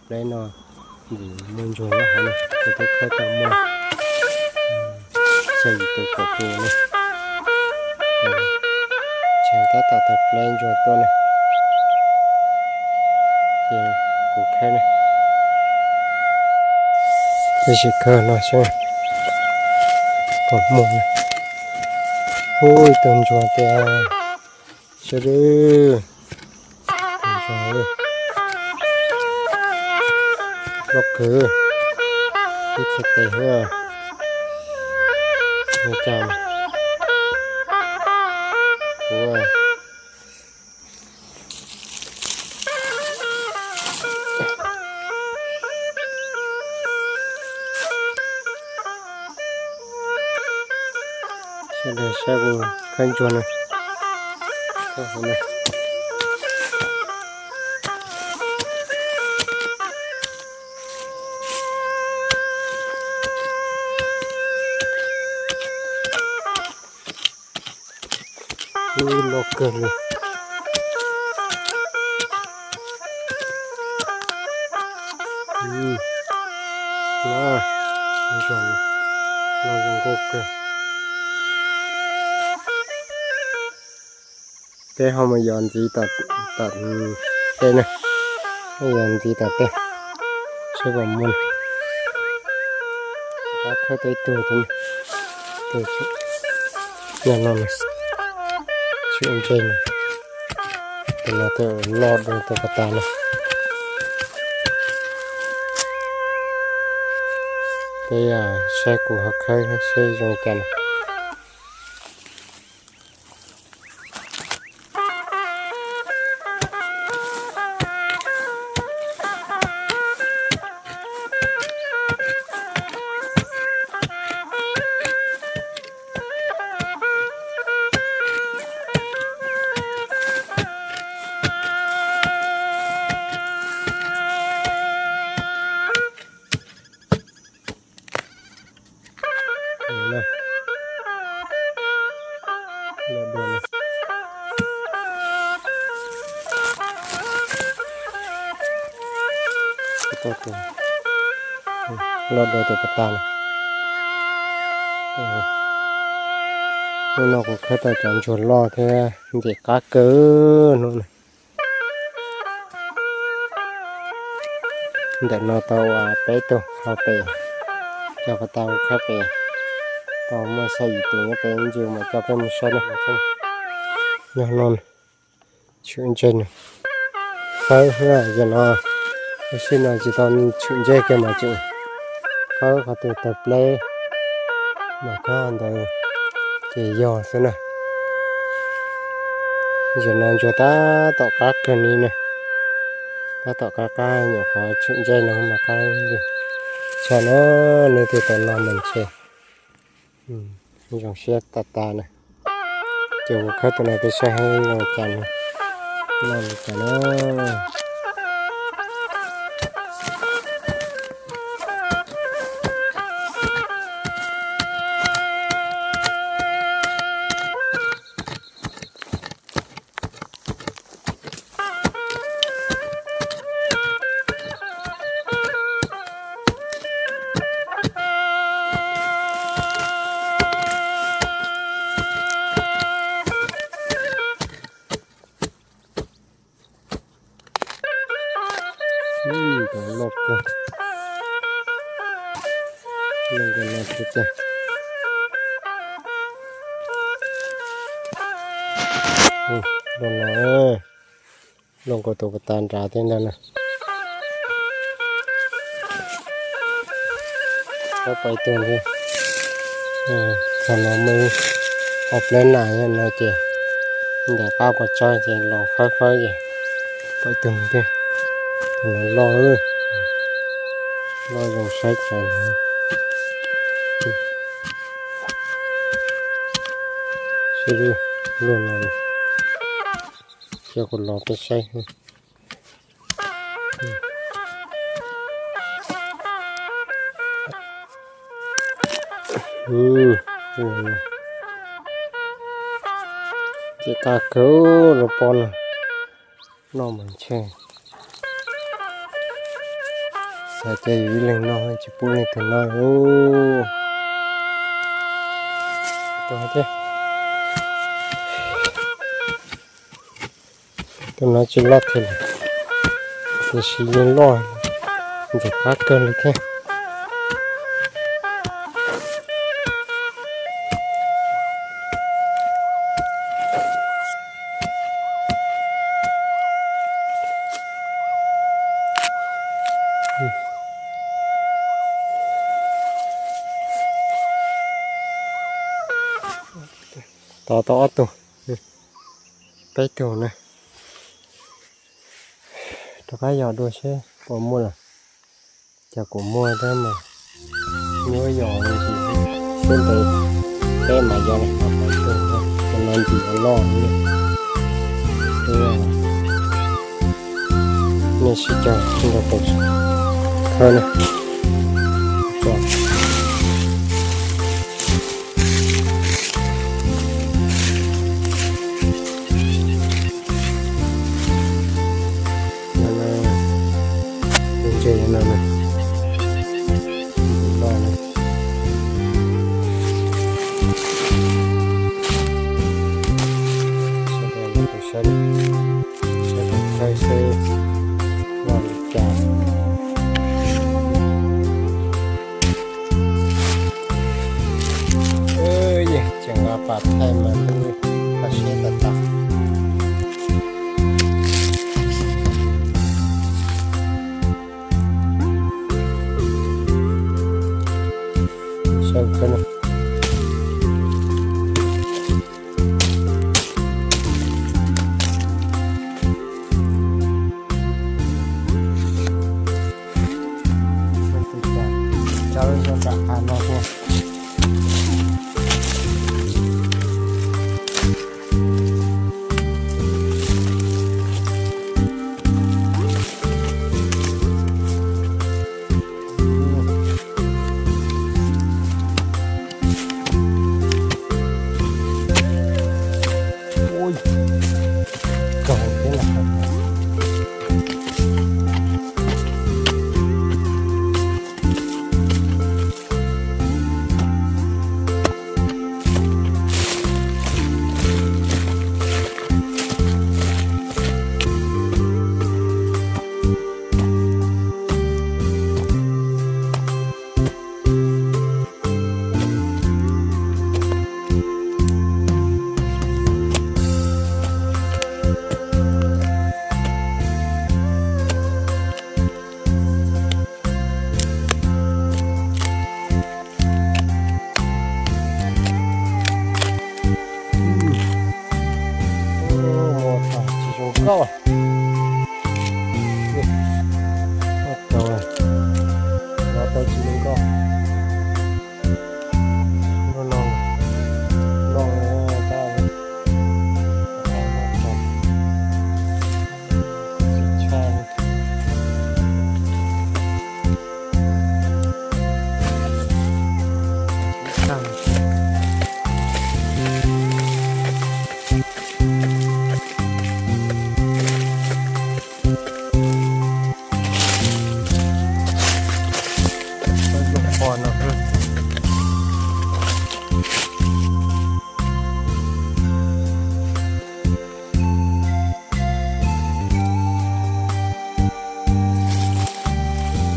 Pleb no, yim muaj ntsuag nyob hauv no, kuv twb khawb tau muaj xya yim tus kaum tus ne. Tseem tab tom tawm pleb ntsuag tuaj ne, ces kuv khawb ne. Tab sis khawb no seb puas muaj ne. Ub, ib tug ntsuag tiag, seb dwb. Tus ntsuag, loj kawg, ib txhais tes xwb. Ua cas kuv sawv daws saib kuv khawb ntsuag na. Ub, loj kawg li. Ub, loj, ntsuag no zoo nkauj kawg. Peb ho mus yos ntxiv tom, tom tej na, yos ntxiv tom tej, seb puas muaj. Rov qab khawb tau ib tug thiab, tus nyob no, tshwm ntsej no, tus no twb loj dua tus pas tas no. Peb saib kuv ho khawb seb zoo cas na. Loj dua tus pas tas no. Hnub no kuv khawb tau cov ntsuag loj thiab ntxim qab kawg hnub no. Ntawm no tau ua peb tug hauv pes, cov pas tas kuv khawb pem, tau muaj xya yim tus nyob pem ntsis mas coj peb mus saib na. Nyob no, tshwm ntsej no, khawb xwb, yog no, tab sis no tsis tau tshwm ntsej kiag mas tseem khawb qhov twg tawg pleb mas khawb ntawd ces yog xwb na. Yog no ntsuag tab tom qab kawg li na, tab tom qab qab nyuam qhuav tshwm ntsej no mas qab li. Tshaj no, leej twg tau no mas ntshe zoo siab tas tas na. Ces kuv khawb tus no peb saib zoo cas, noj li cas na. Tus loj kawg, loj nkaus no thiab tiag. Loj no, loj nkaus tus pas tas nrad thiab ntag na. Khawb pais tus ntawd, thaum no muaj ob pleb nas no ces ntam qab pos tsawg ces los fawb fawb ces pais tus ntawd, tus no loj, loj zoo saib cas. Sib luag no, cia kuv los peb saib. Ces qab kawg lub pob no, noj mas ntshe. Xav tias yus ib leeg noj tsis pub leej twg noj ub. Tus no tsis loj thiab, tiam sis yeej loj ntxim qab kawg li thiab. Tau tau ob tug, peb tug na. Rov qab yos dua seb puas muaj lawm. Cas kuv muaj thiab mas, nyuaj yos li ntsis, xwb ntev peb mas yos li ob peb tug, cov no ntxim loj li. Nej sib caug nrog tus khawb na. Ntses no na, loj na. Saib tus khawb seb loj li cas. Tseem los pam thaij mas twb kho siab tas tas. Saib khawb no. Tso lub zoo nram hav no tuaj. Ui, kawg thiab na. Muaj tsis zoo nkauj. Muaj tau, muaj tau tsis zoo nkauj. Loj no, loj tab.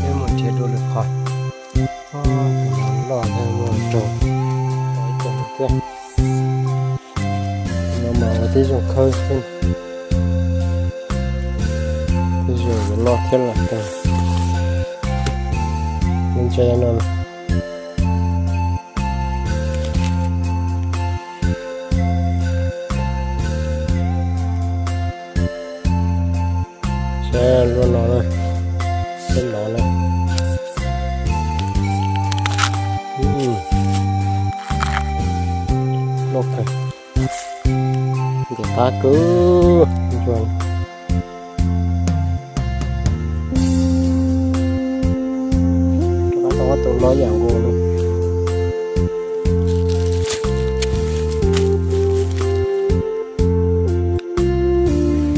Peb mus nrhiav dua lwm qhov. Loj thiab muaj rau. Ib co thiab. No mas ua tib zoo khawb xwb. Tib zoo loj thiab los tau. Lub ntses no. Saib lub no na, peb lov na. Loj kawg, ntim qab kawg ntsuag. Rov qab tau ob tug loj ib yam nkaus li.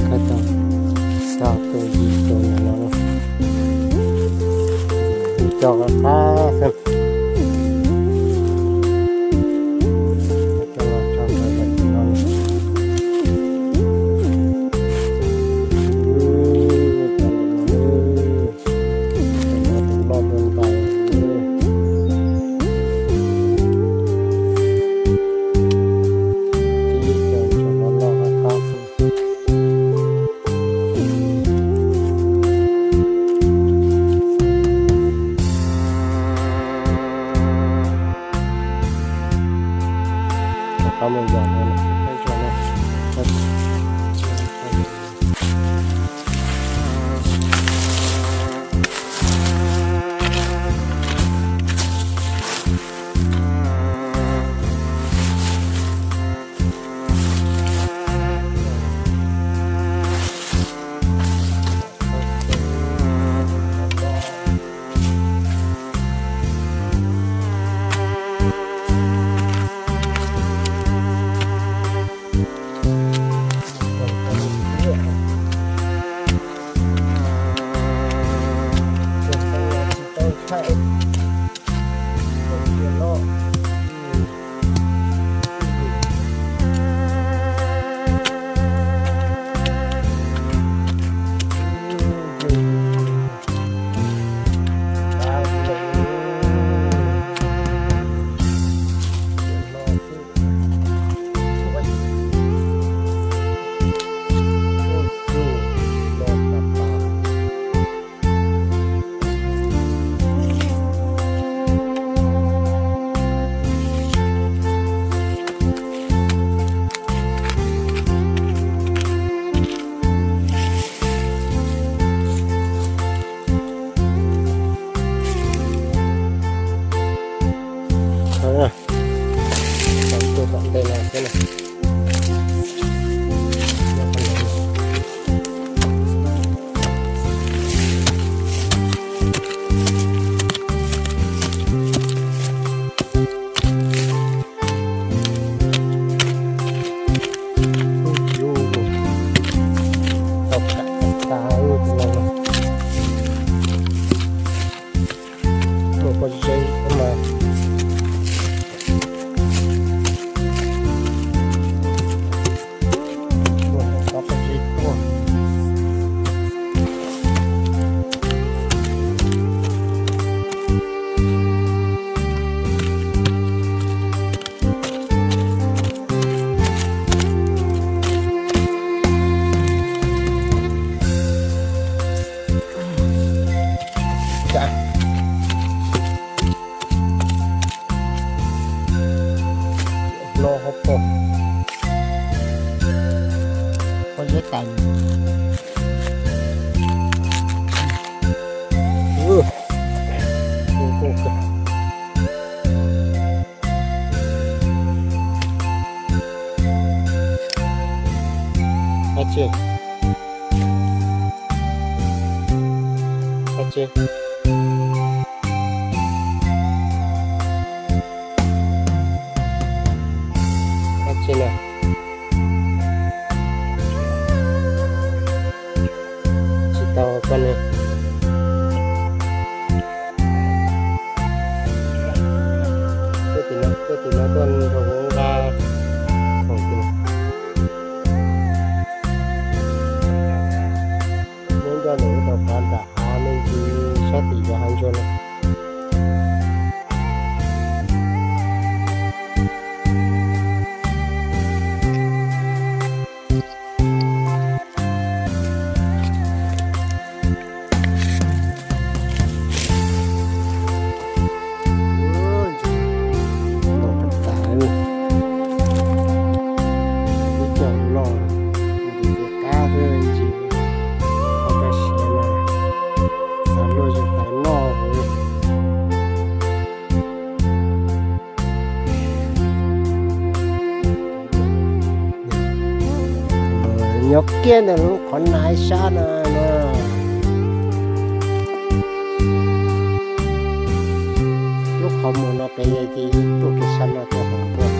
Khawb tau xya tus yim tus ntawm no na. Cog qab qab xwb. Cog los tso rau daim no. Cog los no, cog los tus loj tus ntais. Ib co cog los loj qab qab xwb. Rov qab mus yos no, ib co no. Tuaj tom ntej no xwb na. Tau kam tas tas tus no. Mus pom zeb mas. Mus pom zeb tuaj. Hlo hauv paus, hauv zeb tais. Ab tsi, ab tsi, ab tsi na. Tsis tau koj ne. Tuaj tim no, tuaj tim no tuaj nrog kuv nqa khoom tim. Nyob nco ntawm ib tau qhov nram hav me ntsis sab tim cov hav ntsuag no. Los tas tas, ib co loj, ntxim qab xwb tsis tau kaj siav na, xav luaj zog tas noj. Nyob kiag ntawm lub qhov nais sab no no. Lub qhov muag no pem ces tuaj kiag sab no tuaj hauv tuaj.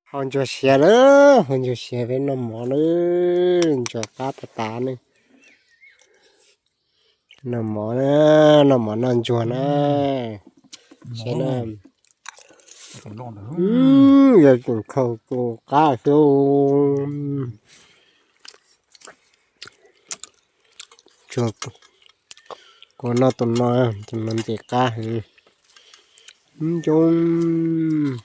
Hau ntsuag siav na, hau ntsuag siav peb noj mov na, ntsuag qab tas tas ne. Noj mov na, noj mov noj ntsuag na. Saib na, yog tseem khaus tus qab xwb. Kuv noj tus no, tus no ntxim qab heev. Coob.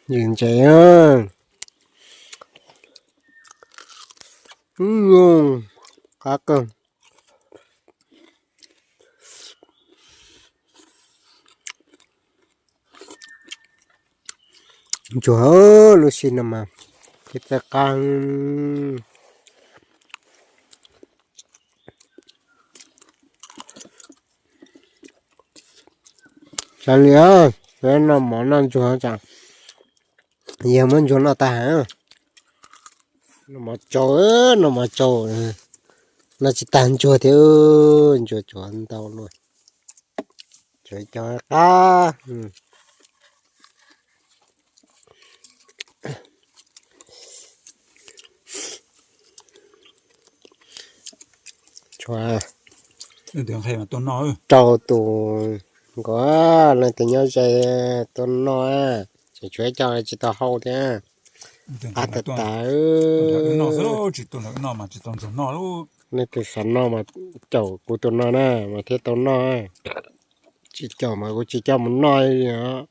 Yws ntses, qab kawg. Ntsuag, lub sij no mas peb txawj qab. Xav li, peb noj mov noj ntsuag tas, yog muab ntsuag noj tag. Noj mov tsau, noj mov tsau, noj tsis tag ntsuag thiab, ntsuag tsuav ntau luaj. Tsuav cov qab. Tshuav rau tus nkaus, leej twg nyob ze tuaj noj, tseem tshuav ib co tsis tau hau thiab. Qab tas tas. Leej twg xav noj mas caum kuv tus no na mas thiaj tau noj. Tsis caum mas kuv tsis coj mus noj li os.